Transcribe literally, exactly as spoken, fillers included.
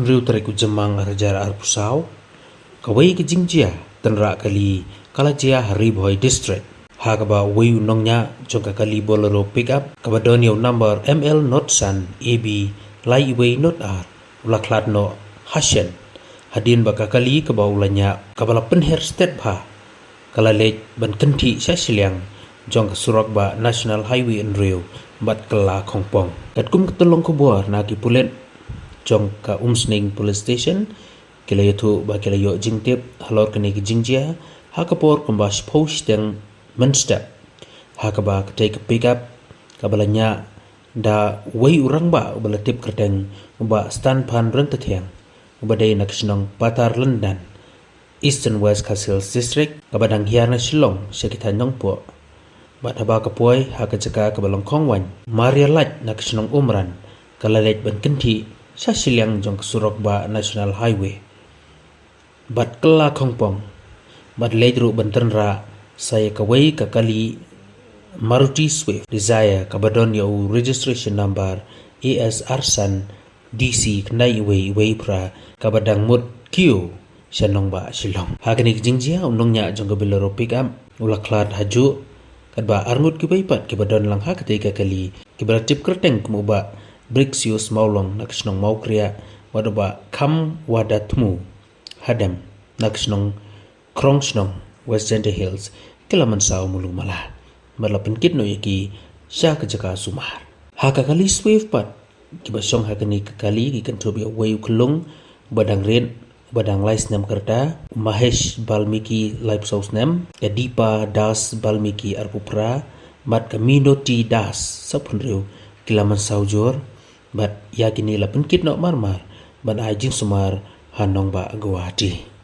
Hynriew tarik u Jymmang ar hajar arphew saw, kawei ka jingjia tynrah kali ka la jia ha Ri Bhoi District, ha kaba uwei u nongñiah jong ka kali Bolero pickup kaba don ïa u number M L not san A B lai uwei not ar u la khlad noh ha shen, hadien ba ka kali kaba u la ñiah kaba la pynher stet bha ka la leit ban kynthih sha shiliang jong ka surok bah National Highway hynriew bad kylla khongpong. Katkum ka tyllong khubor na ki pulit jong ka Umsning Police Station, ki la ïathuh ba ki la ïoh jingtip halor kane ka jingjia ha ka por kumba shiphew shiteng mynstep, ha kaba katei ka pickup kaba la ñiah da uwei u rangbah uba la tip kyrteng u Bah Stanphan Ryntathiang, uba dei na ka shnong Patar Lyndan, Eastern West Khasi Hills District, kaba dang hiar na Shillong sha ki thaiñ Nongpoh. Bad haba ka poi ha ka jaka kaba long khongwaiñ mar ïa lait na ka shnong Umran, ka la leit ban kynthih sha shiliang jong ka surok bah National Highway bad kylla khongpong, bad leit ruh ban tynrah sa ïa kawei ka kali Maruti Swift Dzire kaba don ïa u registration number A S arsan D C khyndai uwei uwei phra, kaba dang mut kiew sha nongbah Shillong. Ha kane ka jingjia u nongñiah jong ka Bolero pickup u la khlad ha juh, katba arngut kiwei pat kiba don lang ha katei ka kali, kiba la tip kyrteng kum u Bah Brixius Mawlong na ka shnong Mawkriah bad u Bah Khamwadathmu Hadem na ka shnong Khrongshnong, West Jaintia Hills, ki la mynsaw mulu mala bad la pynkit noh ïa ki sha ka jaka sumar. Ha ka kali Swift pat, kiba shong ha kane ka kali ki kynthup ïa uwei u khyllung uba dang rit, uba dang lai snem ka rta, u Mahesh Balmiki laiphew saw snem, ka Deepa Das Balmiki arphew phra bad ka Minoti Das sawphew hynriew, ki la mynsaw jur, bad ïa kine la pynkit noh marmar ban ai jingsumar ha nongbah Guwahati.